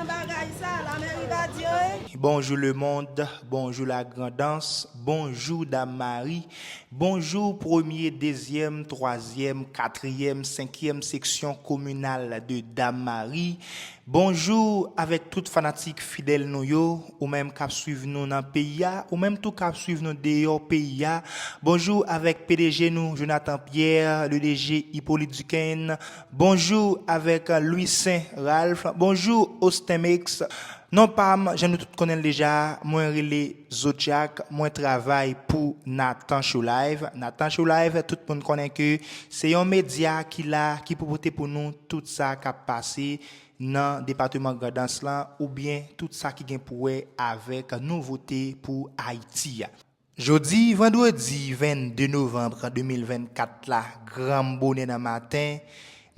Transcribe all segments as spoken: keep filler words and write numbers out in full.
Bagay sa, lameri pa di anyen. Bonjou lemonn, bonjou Lagrandans, bonjou Dam Mari, bonjou premye, dezyèm, twazyèm, katriyèm, senkyèm seksyon kominal de Dam Mari. Bonjou avèk tout fanatik fidèl nou yo, ou menm k ap swiv nou nan peyi a, ou menm tou k ap swiv nou deyò peyi a. Bonjou avèk P D G nou, Jonathan Pierre, le D G Hippolyte Duquesne. Bonjou avèk Louis Saint Ralph. Bonjou Austin Mix. Non pa m, jan nou tout konnen l deja, mwen rele Zodiak, mwen travay pou Nathan Show Live. Nathan Show Live, tout moun konnen ke se yon medya ki la, ki pou pote pou nou tout sa k ap pase nan depatman Grandans lan, oubyen tout sa ki gen pou wè avèk nouvote pou Ayiti a. Jodi vandredi vennde novanm de mil vennkat la, gran bonè nan maten,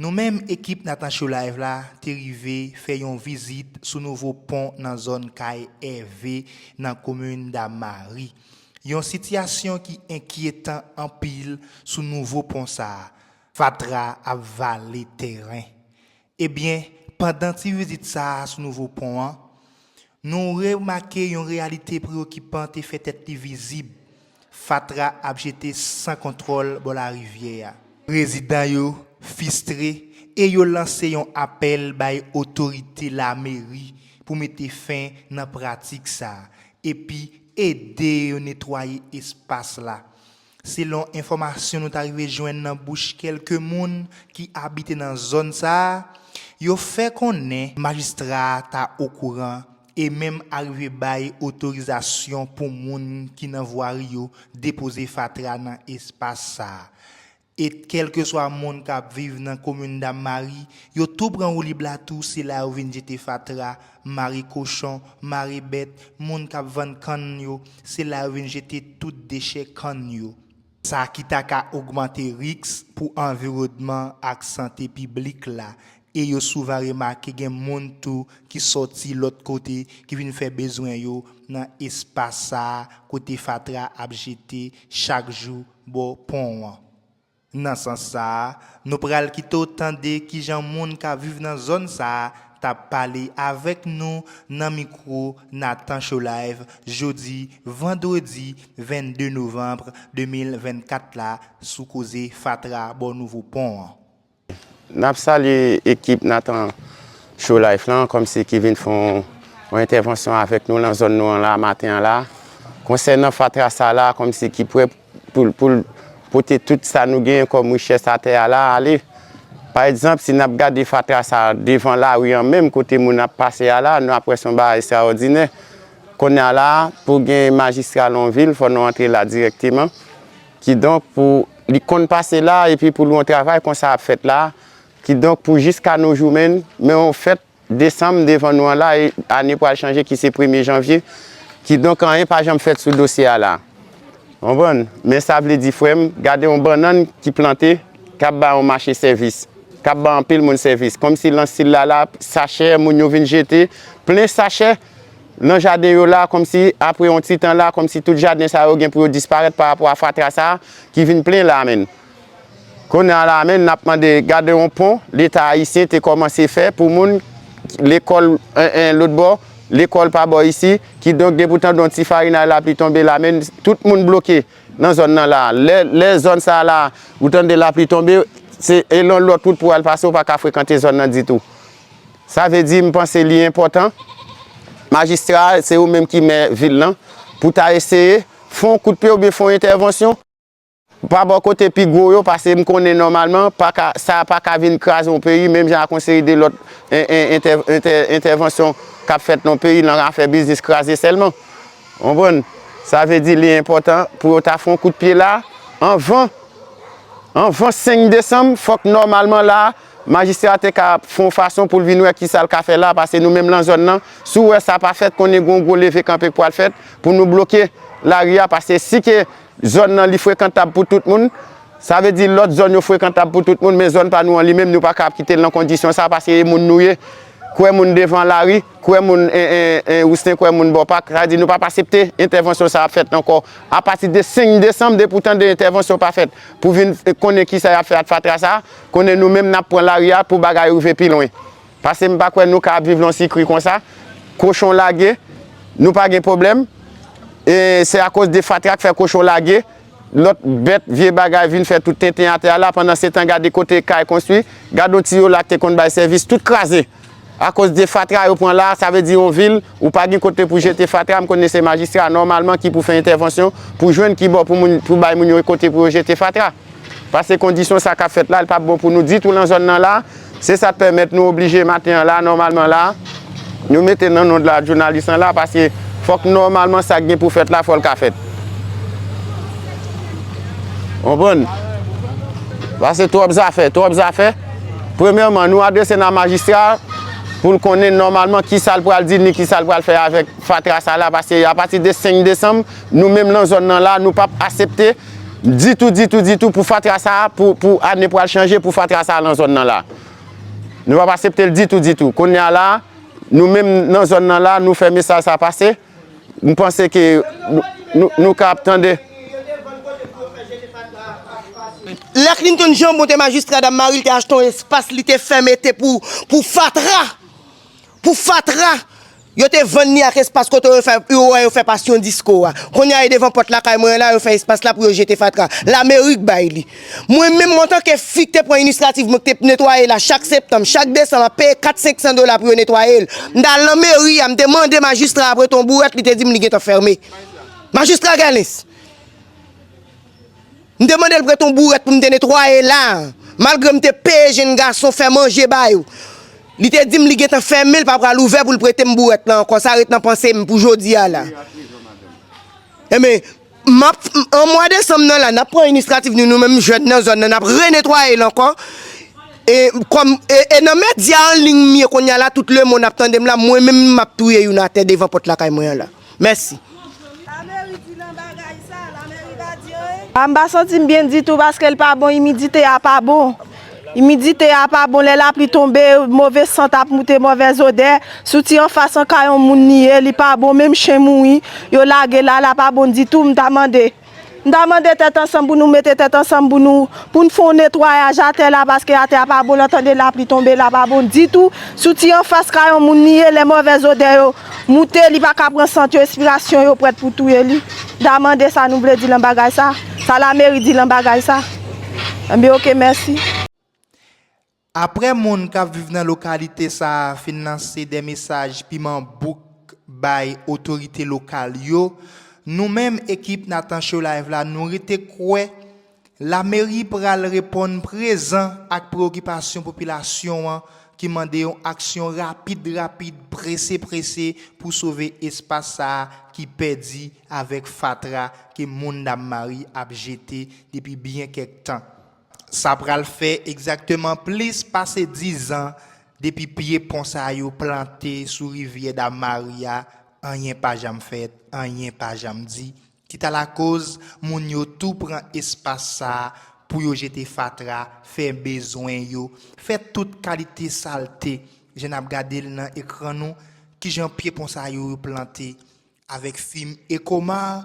nou menm ekip Nathan Show Live la te rive fè yon vizit sou nouvo pon nan zòn kay Ève nan komin Dam Mari. Yon sitiyasyon ki enkyetan anpil sou nouvo pon sa a. Fatra ap vale teren. Ebyen, pandan ti vizit sa a sou nouvo pon an, nou remake yon reyalite preyokipan te fè tèt li vizib. Fatra ap jete san kontwòl bò larivyè a. Rezidan yo fistre e yo lanse yon apèl bay otorite lameri pou mete fen nan pratik sa a, epi ede yo netwaye espas la. Selon enfòmasyon nou ta rive jwenn nan bouch kèlke moun ki abite nan zòn sa a, yo fè konnen majistra a ta okouran e menm arive bay otorizasyon pou moun ki nan vwari yo depoze fatra nan espas sa a. E kèlkeswa moun k ap viv nan komin Dam Mari, yo tou pran woulib la tou, se la yo vin jete fatra, mare kochon, mare bèt, moun k ap vann kann yo, se la yo vin jete tout dechè kann yo. Sa ki ta ka ogmante risk pou anviwònman ak sante piblik la. E yo souvan remake gen moun tou ki sòti lòt kote, ki vin fè bezwen yo nan espas sa a kote fatra ap jete chak jou bò pon an. Nan sans sa a, nou pral kite w tande kijan moun k ap viv nan zòn sa a t ap pale avèk nou nan mikwo Nathan Show Live jodi vandredi vennde novanm de mil vennkat la sou koze fatra bò nouvo pon an. N ap salye ekip Nathan Show Live lan, kòmsi ki vin fè yon, yon entèvansyon avèk nou nan zòn nou an la, maten an la. Konsènan fatra sa la, kòmsi ki prè pou, pou l pote tout sa nou genyen kòm richès atè a la ale. Pa egzanp, si n ap gade fatra sa devan lari an menm, kote moun ap pase a la, nou ap wè se yon bagay estrawòdinè. Kounye a la, pou gen majistra nan yon vil, fò nou antre la dirèkteman. Kidonk, pou li konn pase la, epi pou l yon travay konsa ap fèt la. Kidonk, pou jiska nou jou menm, men yon fèt desanm devan nou an la, e ane pral chanje ki se premye janvye. Kidonk, anyen pa janm fèt sou dosye a la. Konprann? Men sa vle di, frè m, gade yon bannann ki plante, k ap ba yon mache sèvis, k ap ba anpil moun sèvis. Kòmsi lan stil la la, sachè, moun yo vin jete, plen sachè nan jaden yo la, kòmsi apre yon ti tan la, kòmsi tout jaden sa yo gen pou yo disparèt pa rapò a fatra sa a ki vin plen la menm. Kounye a la menm, n ap mande gade yon pon Leta ayisyen te kòmanse fè pou moun, lekòl, en, en, lòt bò, lekòl pa bò isi, kidonk depi w tande yon ti farinay lapli tonbe la menm, tout moun bloke nan zòn nan la. Lè, lè zòn sa la, ou tande lapli tonbe, se e yon lòt wout pou al pase, ou pa ka frekante zòn nan ditou. Sa vle di, m panse li enpòtan, majistra, se ou menm ki mè vil lan, pou ta eseye fè yon kout pye oubyen fè yon entèvansyon. Pa bò kote pi gwo yo, paske m konnen nòmalman, pa ka, sa pa ka vin kraze yon peyi, menm jan ak yon seri de lòt en, en, entè, entè, entèvansyon k ap fèt nan yon peyi, nan afè biznis kraze sèlman. Konprann? Sa vle di, li enpòtan pou yo ta fè yon kout pye la, anvan, anvan senk desanm, fòk nòmalman la, majistra te ka fè yon fason pou l vin wè kisa l ka fè la, paske nou menm lan zòn nan, si w wè sa pa fèt, konnen gen yon gwo leve kanpe k pral fèt, pou nou bloke lari a, paske si ke zòn nan li frekantab pou tout moun, sa vle di lòt zòn yo frekantab pou tout moun, men zòn pa nou an li menm, nou pa ka ap kite l nan kondisyon sa, paske e moun nou ye, kwè moun devan lari, kwè moun, en, en, en, Wousten, kwè moun bò pak, sa vle di nou p ap aksepte entèvansyon sa ap fèt ankò. Apati de senk desanm, depi w tande entèvansyon pa fèt, pou vin konnen kisa y ap fè ak fatra sa, konnen nou menm n ap pran lari a pou bagay rive pi lwen. Paske m pa kwè nou ka ap viv nan sikri konsa. Kochon lage, nou pa gen pwoblèm. E se akoz de fatra k fè kochon lage, lòt bèt, vye bagay vin fè tout tenten atè a la. Pandan se tan, gade kote kay konstwi, gade yon tiyo la k te konn bay sèvis, tout kraze. Akoz de fatra yo pran la, sa vle di yon vil, ou pa gen kote pou jete fatra. M konnen se majistra nòmalman ki pou fè entèvansyon pou jwenn ki bò pou moun, pou bay moun yo kote pou yo jete fatra. Paske kondisyon sa k ap fèt la, li p ap bon pou nou ditou nan zòn nan la. Se sa k pèmèt nou oblije maten an la, nòmalman la, nou mete nan non de la jounalis lan la, paske fòk nòmalman sa k gen pou fèt la, fò l ka fèt. Konprann? Paske twòp zafè, twòp zafè. Premyèman, nou adrese nan majistra pou l konnen nòmalman ki sa l pral di, ni ki sa l pral fè avèk fatra sa la, paske apati de senk desanm, nou menm nan zòn nan la, nou p ap aksepte ditou, ditou, ditou pou fatra sa a, pou, pou ane pral chanje, pou fatra sa a nan zòn nan la. Nou p ap aksepte l ditou, ditou. Kounye a la, nou menm nan zòn nan la, nou fè mesaj sa pase. M panse ke nou, nou, nou ka ap tande. Lè Clinton Jean monte majistra, Dam Mari, li te achte yon espas, li te fè mete pou, pou fatra. Pou fatra. Yo te vann li ak espas kote yo fè, yo wè yo fè pasyon disko a. Kounye a, e devan pòt lakay mwen an la, yo fè espas la pou yo jete fatra. Lameri k bay li. Mwen menm, antanke fi k te pran inisyativ, mwen k te netwaye la chak septanm, chak desanm, ap peye kat senk san dola pou yo netwaye l. M t al nan meri a, m te mande majistra a prete yon bourèt, li te di m li gentan fèmen. Majistra Gelens. M te mande l prete yon bourèt pou m te netwaye la. Malgre m te peye jenn gason fè manje ba yo. Li te di m li gentan fèmen, li pa pral ouvè pou l prete m bourèt la ankò. Sa ret nan panse m pou jodi a la. Enben, m ap, an mwa desanm nan la, n ap pran inisyativ nou, nou menm jèn nan zòn nan, n ap renetwaye l ankò. E, kòm, e, e nan medya an liy m ye kounye a la, tout lemonn ap tande m la, mwen menm m ap touye youn atè devan pòt lakay mwen an la. Mèsi. Lameri di nan bagay sa, lameri pa di anyen. A, m pa santi m byen ditou paske l pa bon, imidite a pa bon. Imidite a pa bon, lè lapli tonbe, move sant ap moute, movèz odè. Si w ti anfas an kay yon moun li ye, li pa bon, menm chen mouri, yo lage la, la pa bon ditou, m ta mande. M ta mande tèt ansanm pou nou mete tèt ansanm pou nou, pou n fè yon netwayaj atè la, paske atè a pa bon, lè w tande lapli tonbe la pa bon ditou. Si w ti anfas kay yon moun li ye, lè movèz odè yo moute, li pa ka pran sant yo, espirasyon yo prèt pou touye li. M ta mande sa nou vle di lan bagay sa, sa lameri di lan bagay sa. Enben, oke, mèsi. Aprè moun k ap viv nan lokalite sa a fin lanse de mesaj piman bouk bay otorite lokal yo, nou menm ekip Nathan Show Live la, nou rete kwè lameri pral reponn prezan ak preyokipasyon popilasyon an ki mande yon aksyon rapid, rapid, prese, prese pou sove espas sa a ki pèdi avèk fatra ke moun Dam Mari ap jete depi byen kèk tan. Sa pral fè egzakteman plis pase diz an depi pye pon sa yo plante sou rivyè Dam Mari a, anyen pa janm fèt, anyen pa janm di. Ki ta lakoz moun yo tou pran espas sa a pou yo jete fatra, fè bezwen yo, fè tout kalite salte. Jan n ap gade l nan ekran nou, kijan pye pon sa yo yo plante avèk fim Ecomar,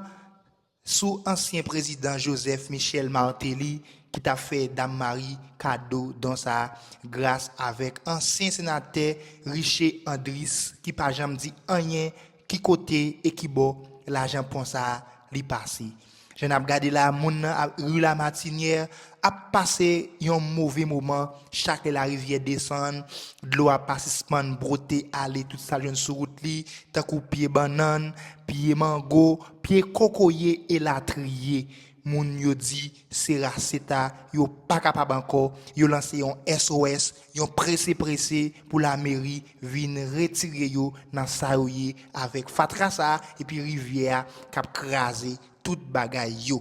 sou ansyen prezidan Joseph Michel Martelly ki t ap fè Dam Mari kado don sa a gras avèk ansyen senatè Riché Andris ki pa janm di anyen ki kote e ki bò lajan pon sa a li pase. Jan n ap gade la, moun nan ap, ri Lamatinière ap pase yon move moman. Chak lè larivyè desann, dlo a pa sispann bwote ale tout sa l jwenn sou wout li, tankou pye bannann, pye mango, pye kokoye elatriye. Moun yo di se raseta, yo pa kapab ankò, yo lanse yon S O S, yon prese prese pou lameri vin retire yo nan sa yo ye avèk fatra sa a, epi rivyè a k ap kraze tout bagay yo.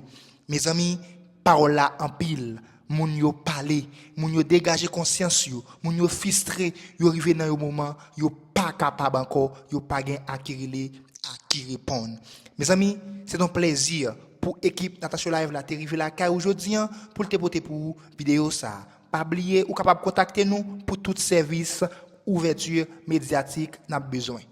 Mezanmi, pawòl la anpil. Moun yo pale, moun yo degaje konsyans yo, moun yo fistre, yo rive nan yon moman, yo pa kapab ankò, yo pa gen a ki rele, a ki reponn. Mezanmi, se yon plezi pou ekip Nathan Show Live la te rive lakay ou jodi an pou l te pote pou ou videyo sa a. Pa bliye, ou kapab kontakte nou pou tout sèvis ouvèti medyatik n ap bezwen.